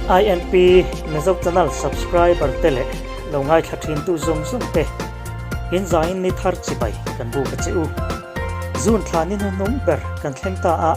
INP Mizo Channel subscriber te leh lo ngaithla thin tu zawng zawng te in zain ni thar chibai kan buk a che u. June thla ni hnuhnung ber kan thleng ta a,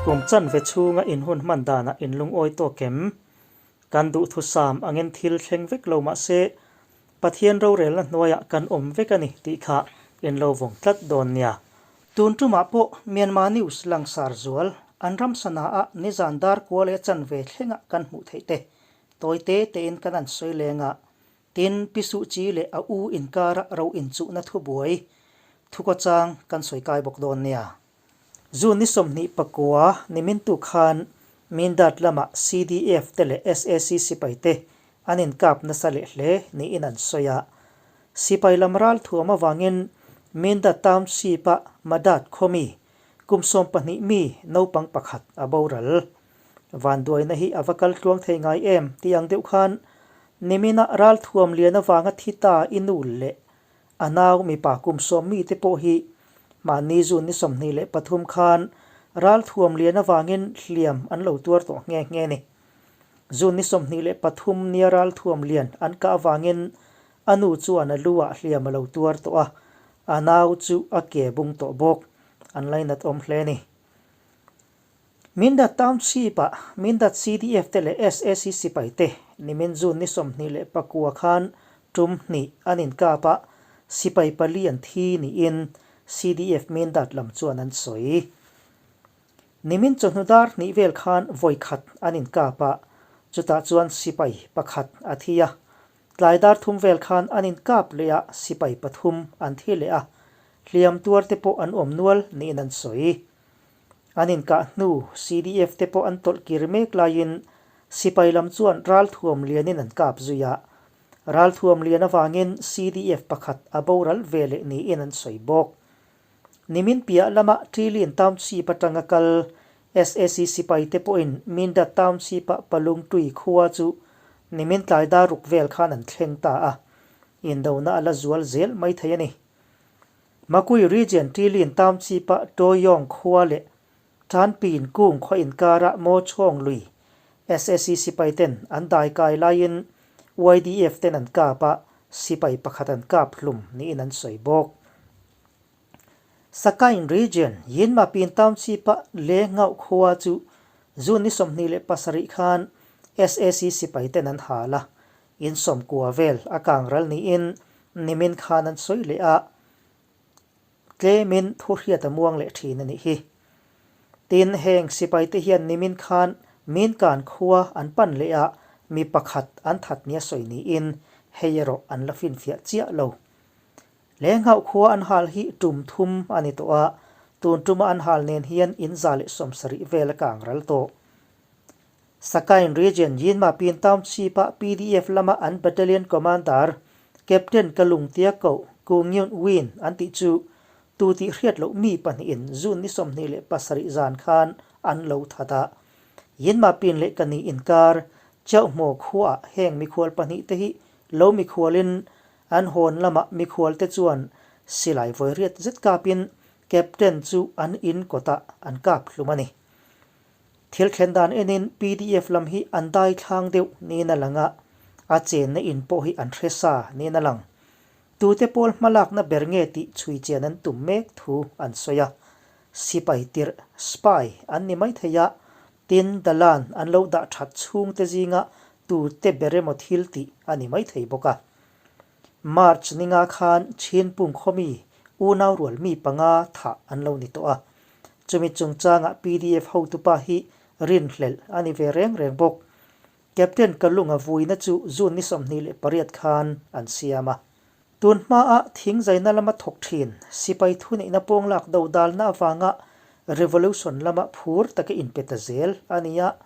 kum chanve chhunga in hun hman danah in lungawi tawk em? Kan duhthusam angin thil thleng vek lo mahse Pathian rorelna hnuaiah kan awm vek a ni tih kha in lo vawng tlat dawn nia. Tun tumah pawh Myanmar News langsar zual an ram sana ah nizan dar kua leh chanve thlengah kan hmuh theih te tawi te tein kan an sawi leng a, tin Pi Suh Kyi leh a u inkara ro inchuhna thubuai thukawchang kan sawi kai bawk dawn nia. June ni 29 nimintu khan Mindat lama CDF te leh sac sipai te an inkap nasa leh hle niin an sawi a. Sipai lam ral thuam avangin Mindat Township-a Madat khawmi kum 12 mi naupang pakhat a boral. Vanduaina hi a va kal tluang thei ngai em tih ang deuh khan nimina ral thuam lian avanga thi ta i nu leh A nau mipa kum 10 mite pawh hi mahni June ni 23 khan ralthuam lian avangin hliam an lo tuar tawh nghe nghe a ni. June ni 23 nia ralthuam lian an kah avangin a nu chuan a lu ah hliam a lo tuar tawh a, a nau chu a ke bung tawh bawk. An lainat awm hle a ni. Mindat Township-ah Mindat CDF te leh sac sipai te nimin June ni 29 khan tum hnih an inkap a, sipai pali an thi niin CDF Mindat lam chuan an sawi. Nimin chawhnu dar hnih vel khan vawi khat an inkap a, chutah chuan sipai pakhat a thi a. Tlai dar thum vel khan an inkap leh a, sipai pathum an thi leh a, hliam tuar te pawh an awm nual niin an sawi. An inkah hnu CDF te pawh an tawlh kir mek laiin sipai lam chuan ralthuam lianin an kap zui a. Ralthuam lian avangin CDF pakhat a boral ve leh niin an sawi bawk. Nimin piah lama Ṭilin Township atanga kal sac sipai te pawhin Minda Township-a Palungtui khua chu nimin tlai dar ruk vel khan an thleng ta a. Indona a la zual zel maithei a ni. Makui Region Ṭilin Township-a Toyong khua leh Tanpin Kung khaw inkara Maw Chhawng lui sac sipai ten an dai kai laiin YDF ten an kap a, sipai pakhat an kap hlum niin an sawi bawk. Sakain Region Yinmapin Township-a Le Ngauh khua chu June ni 27 khan sac sipai ten an hal a, In sawmkua vel a kang ral niin nimin khan an sawi leh a, tlemin thu hriat a muang leh thin a nih hi. Tin, heng sipai te hian nimin khan min kan khua an pan leh a, mi pakhat an that nia sawi niin hei erawh an la finfiah chiah lo. Lenghauh khua an hal hi tum thum a ni tawh a, tun tuma an hal nen hian in 170 vel a kang ral tawh. Sakain Region Yinmapin Township-a PDF lama an Battalion Commander Captain Kalung tia koh Ku Nyunt Win an tih chu tu tih hriat loh mi pahnihin June ni 27 zan khan an lo that a. Yinmapin leh Kani inkar Chauhmaw khuaah heng mikhual pahnih te hi lo mikhualin an hawn lamah mikhual te chuan silai vawi riat zet kapin Captain chu an in kawtah an kap hlum a ni. Thil thlen dan enin pdf lam hi an dai thlang deuh niin a lang a, a chenna in pawh hi an hre sa niin a lang. Tute pawl hmalakna ber nge tih chhui chian an tum mek thu an sawi a. Sipai tirh, spy, an ni maithei a, tin Dalan an lo dah that chhungte zinga tute ber emaw thil tih a ni maithei bawk a. March ninga khan Chinpung khawmi unau rual mi panga thah an lo ni tawh a. Chumi chungchangah pdf hotupa hi rinhlelh a ni ve reng reng bawk. Captain Kalunga vuina chu June ni 28 khan an siam a. Tun hmaa thing zaina lama thawk thin sipai thuneihna pawnglak dodalna avanga revolution lama phur taka inpe ta zel a ni a.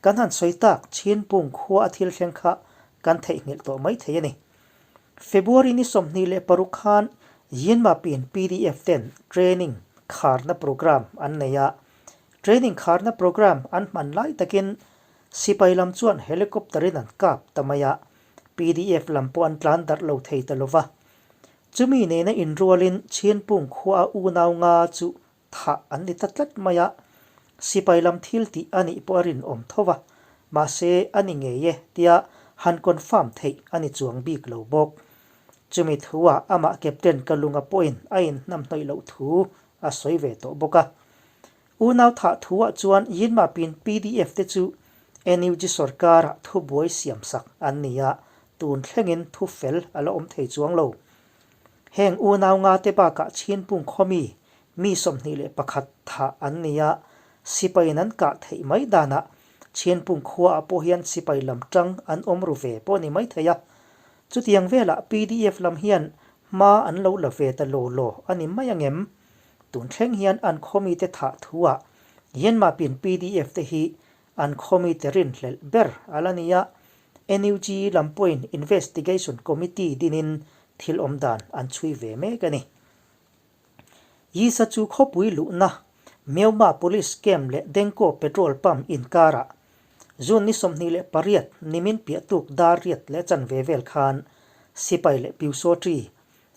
Kan han sawi tak Chinpung khua a thil thleng kha kan theihnghilh tawh mai thei a ni. February ni 26 khan Yinmapin pdf ten training kharna program an nei a. Training kharna program an hman lai takin sipai lam chuan helicopter in an kap ta mai a, pdf lam pawh an tlan darh lo thei ta lova. Chumi nena inrualin Chinpung khua a unau nga chu thah an ni ta tlat mai a, sipai lam thil tih a nih pawh a rinawm tho va. Mahse, a ni ngei e tia han confirm theih a ni chuang bik lo bawk. Chumi thuah amah Captain Kalunga pawhin a inhnamhnawih loh thu a sawi ve tawh bawk a. Unau thah thuah chuan Yinmapin pdf te chu NUG sorkarah thubuai siamsak an ni a, tun thlengin thu fel a la awm thei chuang lo. Heng unau nga te bakah Chhinpung khawmi mi 21 thah an ni a, sipaiin an kah theih mai danah Chhinpung khuaah pawh hian sipai lam tang an awm ru ve pawh a ni mai thei a. Chutiang velah pdf lam hian hma an lo la ve ta law law a ni mai angem? Tun thleng hian an khawmite thah thuah Yanmapin pdf te hi an khawmite rinhlelh ber a la ni a, NUG lam pawhin Investigation Committee dinin thil awm dan an chhui ve mek a ni. Yisa chu khawpui luhna Myaoma Police Camp leh Dengko Petrol Pump inkarah June ni 28 nimin piah tuk dar riat leh chanve vel khan sipai leh Pyusawṭi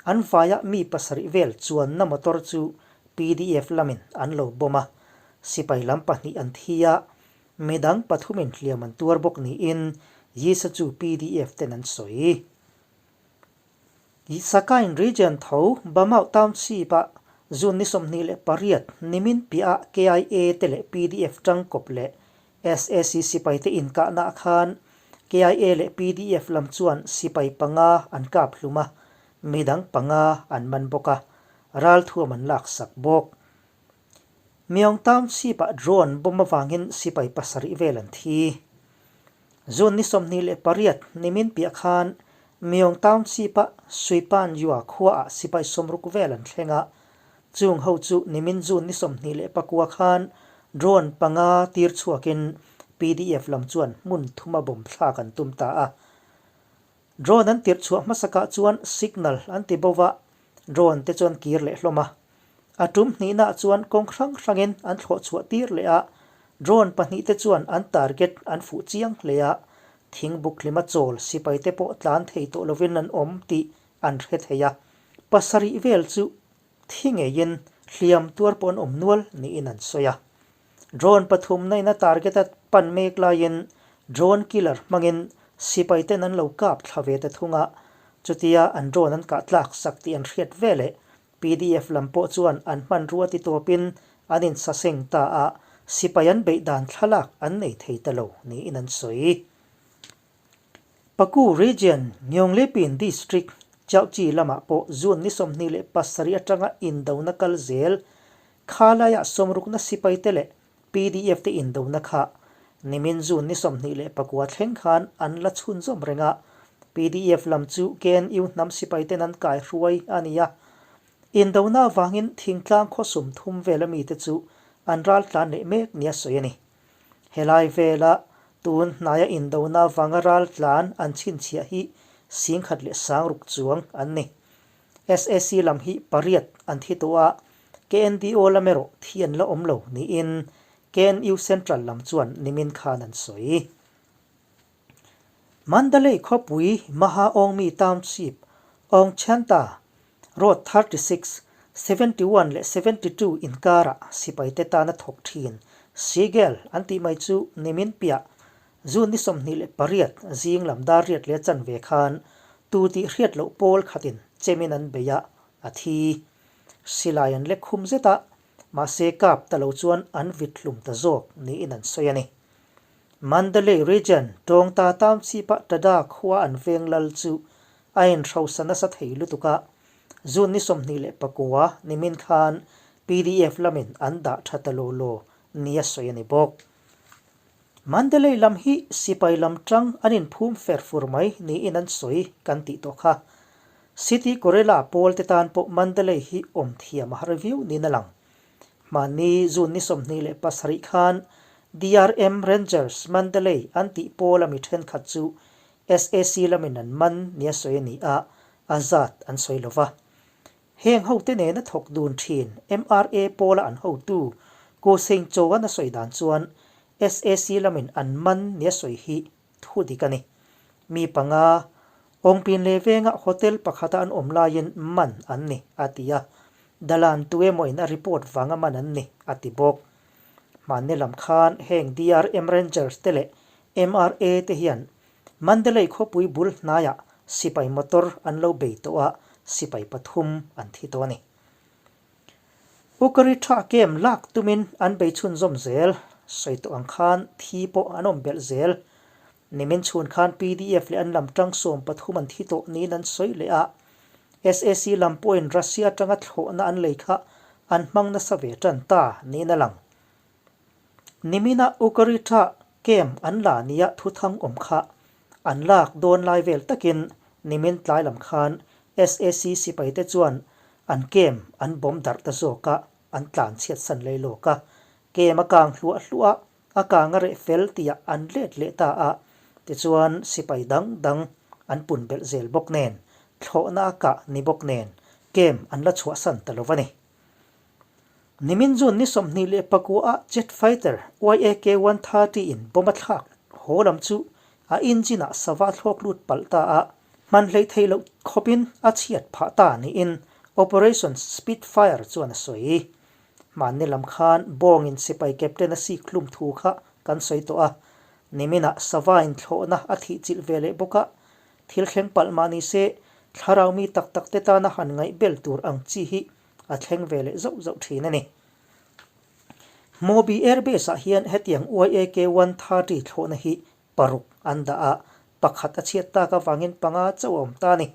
An vaiah mi pasarih vel chuanna motor chu pdf lamin an lo bomb a, sipai lam pahnih an thi a, midang pathumin hliam an tuar bawk niin Yisa chu pdf ten an sawi. Sakain Region tho Bamau Township-ah June ni 28 nimin piahah KIA te leh pdf tangkawp leh SAC sipaite inkahnaah khan KIA leh pdf lam chuan sipai panga an kap hlum a, midang panga an man bawk a, ralthuam an laksak bawk. Myaung Township-ah drone bomb avangin sipai pasarih vel an thi. June ni 28 nimin piah khan Myaung Township-a Suipan Yua khuaah sipai sawmruk vel an thleng a, chung ho chu nimin June ni 29 khan drone panga tir chhuakin pdf lam chuan hmun thuma bomb thlak an tum ta a. Drone an tirh chhuah hmasakah chuan signal an ti bo va, drone te chuan kir leh hlawm a. A tum hnihnaah chuan kawng hrang hrangin an thlawh chhuah tir leh a, drone pahnih te chuan an target an fuh chiang hle a, thingbuk hlima chawl sipai te pawh tlan thei tawh lovin an awm tih an hre thei a. Pasarih vel chu thi ngeiin hliam tuar pawh an awm nual niin an sawi a. Drone pathumna in a target a pan mek laiin drone killer hmangin sipai ten an lo kap thla ve ta thung a, chutia an drone an kah tlak sak tih an hriat veleh pdf lam pawh chuan an hmanrua ti tawpin an insaseng ta a, sipai an beih dan thlalak an nei thei ta lo niin an sawi. Paku Region, Ngyonglepin District, Chauchi lamah pawh June ni 27 atanga indona kal zel kha laiah sawmrukna sipaite leh pdf te indona kha nimin June ni 29 thleng khan an la chhunzawm reng a, pdf lam chu KNU hnam sipaiten an kaihruai a ni a. Indona avangin thingtlang khaw sumthum vela mite chu an raltlan leh mek nia sawi a ni. Helai vela tun hnaia indona avanga raltlan an chhinchhiah hi singkhat leh sangruk chuang an ni. SAC lam hi pariat an thi tawh a, KNDO lam erawh thi an la awm lo niin KNU Central lam chuan nimin khan an sawi. Mandalay khawpui Maha Awngmi Township, Awngchhenta, Road 36, 71 leh 72 inkarah sipaite tana thawk thin Seagull an tih mai chu nimin piah June ni 28 zing lam dar riat leh chanve khan tu tih hriat loh pawl khatin chemin an bei a, a thi. Silai an lek khum zet a, mahse kap ta lo chuan an vit hlum ta zawk niin an sawi a ni. Mandalay Region Tawngta Township-a Tada khua an veng lal chu a inhrosa nasa thei lutuk a, June ni 29 nimin khan pdf lamin an dah tha ta law law nia sawi a ni bawk. Mandalay lam hi sipai lam tang an inphum fer fur mai niin an sawi kan tih tawh kha. City Gorilla pawl te tan pawh Mandalay hi awm thiam a har viau niin a lang. Hmanni June ni 27 khan DRM Rangers Mandalay an tih pawl a mi thenkhat chu SAC lamin an man nia sawi a ni a, a zat an sawi lo va. Heng hote nena thawk dun thin MRA pawla an hotu Ko Seng Choan a sawi dan chuan SAC lamin an man nia sawi hi thu dik a ni. Mi panga Awngpin leh venga hotel pakhata an awm laiin man an ni, a ti a. Dalan tuemawin a report vanga man an ni, a ti bawk. Hmanni lam khan heng DRM Rangers te leh MRA te hian Mandalay khawpui bul hnaiah sipai motor an lo bei tawh a, sipai pathum an thi tawh a ni. Ukari tha kem lak tumin an bei chhunzawm zel, sawi tawh ang khan thi pawh an awm belh zel. Nimin chhun khan PDF leh an lam tang 13 an thi tawh niin an sawi leh a, sac lam pawhin Russia atanga thlawhna an lei kha an hmang nasa ve tan ta niin a lang. Nimina Ukari tha kem an la nia thuthang awm kha an lak dawn lai vel takin nimin tlai lam khan sac sipaite chuan an kem an bawm darh ta zawk a, an tlan chhiat san lei lawk a. Kem a kang hluah hluah a, a kang a reh fel tihah an let leh ta a, tichuan sipai dang dang an pun belh zel bawk nen, thlawhna a kah ni bawk nen kem an la chhuahsan ta lo va ni. Nimin June ni 24 ah jet fighter YAK-130 in bomb a thlak haw lam chu a engine ah sava thlawk lut palh ta a, hman hleih theih loh khawpin a chhiat phah ta niin Operation Spitfire chuan a sawi. Hmanni lam khan Bawngin sipai captain a sik hlum thu kha kan sawi tawh a, niminah sava in thlawhna a thih chilh ve leh bawk a, thil thleng palh mah ni se thlarau mi tak tak te tana han ngaih bel tur ang chi hi a thleng ve leh zauh zauh thin a ni. Hmawbi Airbase ah hian hetiang YAK-130 thlawhna hi paruk an dah a, pakhat a chhiat tak avangin panga chauh a awm ta a ni.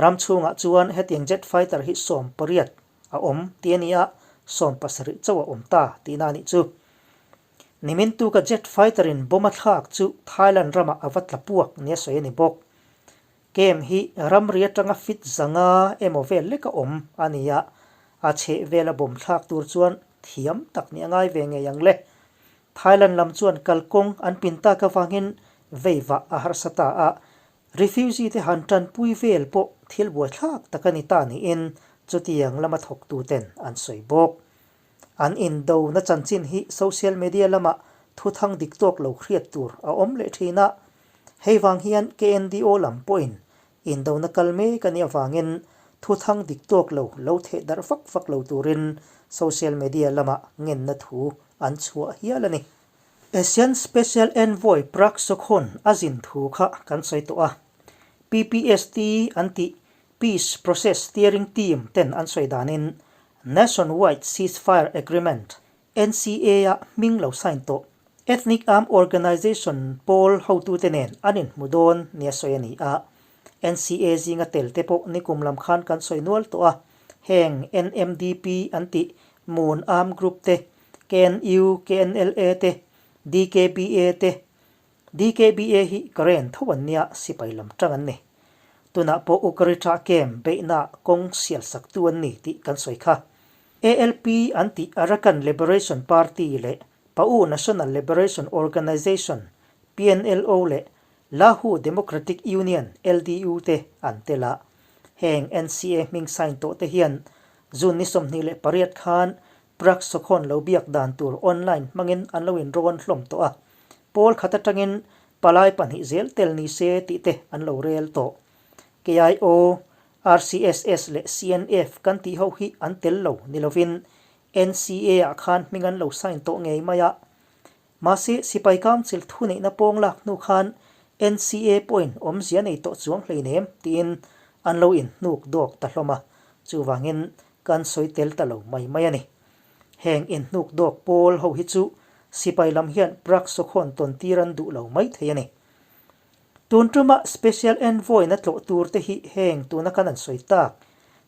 Ram chhungah chuan hetiang jet fighter hi 18 a awm tih a ni a, 70 chauh a awm ta tihna a nih chu. Nimin tuka jet fighter in bomb a thlak chu Thailand ramah a va tla puak nia sawi a ni bawk. Kem hi ramri atanga fit zanga emaw vel lek a awm a ni a, a chheh vela bomb thlak tur chuan thiam tak nih a ngai ve ngei ang le. Thailand lam chuan kalkawng an pin tak avangin veivah a harsa ta a, refugee te han tanpui vel pawh thil buaithlak tak a ni ta niin chutiang lama thawktuten an sawi bawk. An indona chanchin hi social media lamah thuthang dik tawk lo hriat tur a awm leh thin a, hei vang hian KNDO lam pawhin indona kal mek a nih avangin thuthang dik tawk lo lo theh darh vak vak lo turin social media lamah ngenna thu an chhuah hial a ni. ASEAN Special Envoy Prak Sokhonn a zin thu kha kan sawi tawh a, PPST an tih Peace Process Steering Team ten an sawi danin Nationwide Ceasefire Agreement, NCA, a hming lo sign tawh Ethnic Armed Organization pawl hotute nen an inhmu dawn nia sawi a ni a. NCA zinga tel te pawh nikum lam khan kan sawi nual tawh a, heng NMDP an tih Moon Armed Group te, KNU, KNLA te, DKBA te, DKBA hi Karen tho an nia, sipai lam tang an ni. Tunah pawh Ukarita camp beihna kawng sial saktu an ni tih kan sawi kha. ALP an tih Arakan Liberation Party leh Pa'u National Liberation Organization, PNLO, leh Lahu Democratic Union, LDU, te an tel a. Heng NCA hming sign tawh te hian June ni 28 khan Prak Sokhon lo biak dan tur online hmangin an lo inrawn hlawm tawh a, pawl khat atangin palai pahnih zel tel ni se tih te an lo rel tawh. KIO, RCSS leh CNF kan tih ho hi an tel lo ni lovin NCA ah khan hming an lo sign tawh ngei mai a. Mahse, Sipai Council thuneihna pawng lak hnu khan NCA pawhin awmzia nei tawh chuang hleinem tiin an lo inhnuk dawk ta hlawm a, chuvangin kan sawi tel ta lo mai mai a ni. Heng inhnuk dawk pawl ho hi chu sipai lam hian Prak Sokhawn tawn tir an duh lo mai thei a ni. Tun tuma Special Envoy na tlawh tur te hi heng tuna kan an sawi tak.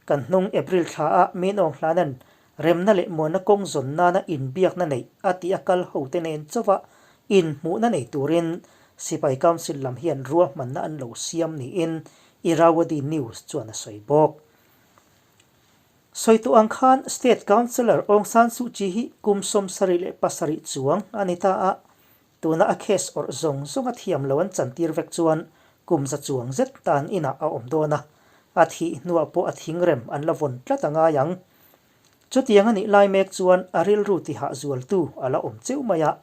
Kan hnung April thla ah Min Aung Hlanan remna leh muanna kawng zawn nana inbiakna neih a tih a kal ho te nen chauha inhmuhna nei turin Sipai Council lam hian ruahmanna an lo siam niin Irrawaddy News chuan a sawi bawk. Sawi tawh ang khan State Councillor Aung San Suu Kyi hi kum 77 chuang a ni ta a, tuna a case awrh zawng zawng a thiam lo an chantir vek chuan kum za chuang zet tan inah a awm dawn a, a thih hnuah pawh a thingrem an la vawn tlat a ngai ang. Chutiang a nih lai mek chuan a rilru tihah zualtu a la awm cheuh mai a,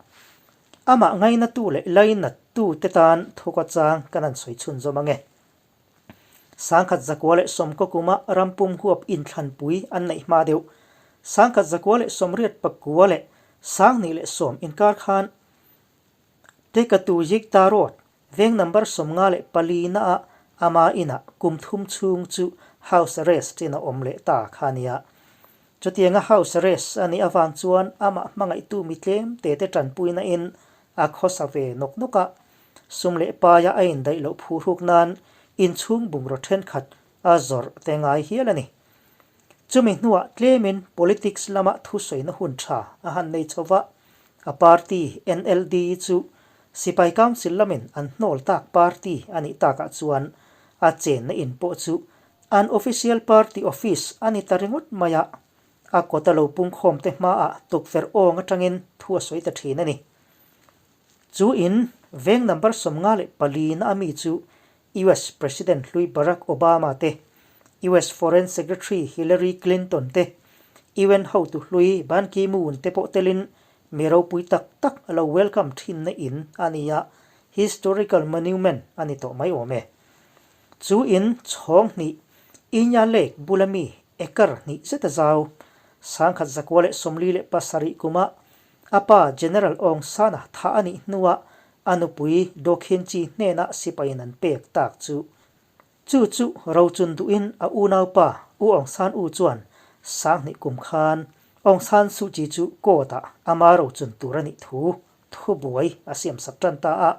amah ngainatu leh lainattu te tan thuka chang kan han sawi chhunzawm ang e. 1990 kuma rampum huap inthlanpui an neih hma deuh. 1989 leh 2010 inkar khan. Tekatu Yikta Road, veng number 54 naah ama inah kum thum chhung chu house arrest in a awm leh ta kha a nia. Chutianga house arrest a nih avang chuan amah hmangaihtu mi tlem te te tanpuina in a khawsa ve nawk nawk a, sum leh paia a indaih loh phuhruk nan inchhung bungraw thenkhat a zawrh te ngai hial a ni. Chumi hnuah tlemin politics lama thusawina hun tha a han nei chho va, a party NLD chu Sipai Council lamin an hnawl tak party a nih takah chuan a chenna in pawh chu an official party office a ni ta ringawt mai a, a kawta lo pungkhawmte hmaah tukverh awng atangin thu a sawi ta thin a ni. Chu in veng number 54 na a mi chu US President hlui Barack Obama te, US Foreign Secretary Hillary Clinton te, UN hotu hlui Ban Ki-moon te pawh telin mi ropui tak tak a lo welcome thinna in a ni a, historical monument a ni tawh mai awm e. Chu in chhawng hnih, Inya Lake bula mi acre hnih zeta zau, 1947 kuma a pa General Aung San-a thah a nih hnuah A nupui Dawkhinchi hnenah sipaiin an pek tak chu. Chu chu Rochun duhin a unaupa U Aung San U chuan Sanghnih kum khan Aung San Suu Kyi chu court ah ama Rochun tur a nih thu thubuai a siamsak tan ta a.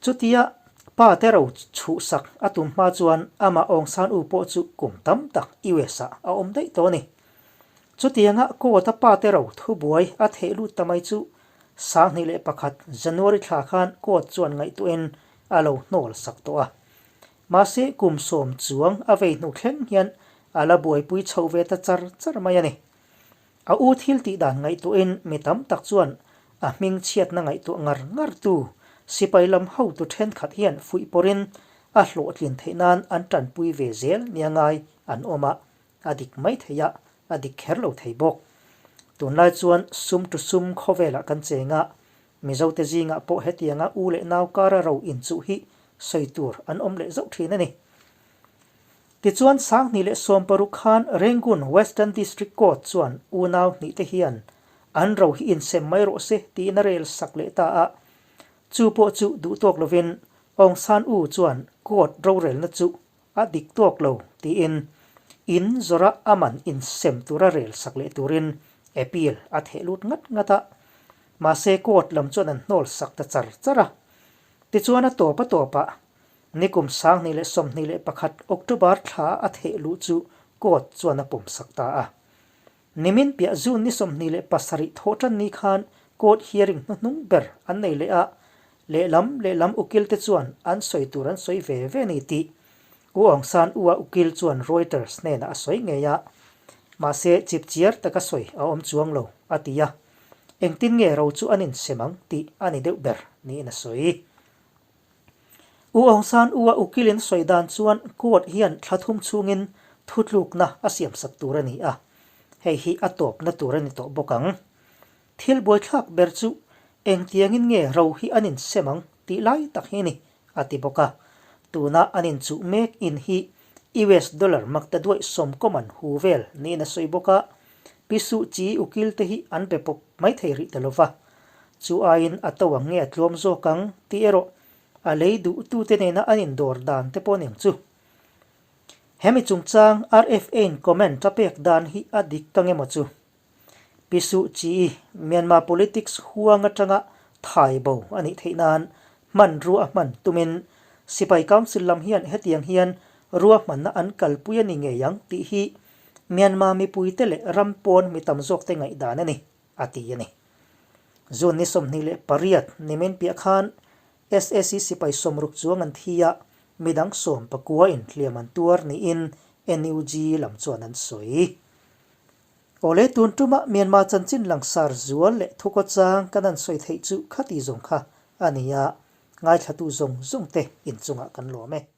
Chutia pa te ro chhuhsak a tum hma chuan amah Aung San U pawh chu kum tam tak US ah a awm daih tawh a ni. Chutianga court a pa te ro thubuai a theh lut ta mai chu 2001 January thla khan court chuan ngaihtuahin a lo hnawl sak tawh a. Mahse kum sawm chuang a vei hnu thleng hian a la buaipui chho ve ta char char mai a ni. A u thil tih dan ngaihtuahin mi tam tak chuan a hming chhiatna ngaihtuah ngar ngar tu sipai lam hotu thenkhat hian fuih pawrin a hlawhtlin theih nan an tanpui ve zel nia ngai an awm a, A dik mai thei a, a dik kher lo thei bawk. Tunlai chuan sum to sum khawvelah kan cheng a, Mizote zingah pawh hetianga u leh nau kara ro inchuh hi sawi tur an awm leh zauh thin a ni. Tichuan 2016 khan Rangoon Western District Court chuan unau hnihte hian an ro hi insem mai rawh se tiin a rel sak leh ta a, chu pawh chu duhtawk lovin Aung San U chuan court rorelna chu A dik tawk lo, tiin in zawrah a man insem tura rel sak leh turin appeal a theh lut ngat ngat a. Mahse court lam chuan an hnawl sak ta char char a. Tichuan a tawp a tawpah nikum 2021 October thla a theh luh chu court chuan a pawm sak ta a. Nimin piah June ni 27 thawh tan ni khan court hearing hnuhnung ber an nei leh a, lehlam lehlam ukil te chuan an sawi tur an sawi ve ve ni tih U Aung San U-a ukil chuan Reuters hnenah a sawi ngei a, mahse chipchiar taka sawi a awm chuang lo, a ti a, engtin nge ro chu an insem ang tih a ni deuh ber niin a sawi. U Aung San U-a ukilin sawi dan chuan court hian thla thum chhungin thutlukna a siamsak tur a ni a, hei hi a tawpna tur a ni tawh bawk ang. Thil buaithlak ber chu engtiangin nge ro hi an insem ang tih lai tak hi a ni, a ti bawk a. Tuna an inchuh mek in hi US dollar maktaduaih sawmkawm an hu vel niin a sawi bawk a, Pi Suh Kyi ukil te hi an be pawp mai thei rih ta lova, chu aiin a to ang nge a tluam zawk ang tih erawh a lei duhtute nena an indawr dan te pawh aniang chu. Hemi chungchang RFA-in comment a pek dan hi a dik ka nge maw chu? Pi Suh Kyi Myanmar politics huang atanga thai bo a nih theih nan hmanrua a hman tumin Sipai Council lam hian hetiang hian ruahmanna an kalpui a ni ngei ang tih hi Myanmar mipuite leh ram pawn mi tam zawkte ngaihdan a ni, a ti a ni. June ni 28 nimin piah khan sac sipai 60 chuang an thi a, midang 19 in hliam an tuar niin NUG lam chuan an sawi. Awle tun tuma Myanmar chanchin langsar zual leh thukaw chang kan an sawi theih chu khati zawng kha a ni a, ngaithlatu zawng zawng te inchungah kan lawm e.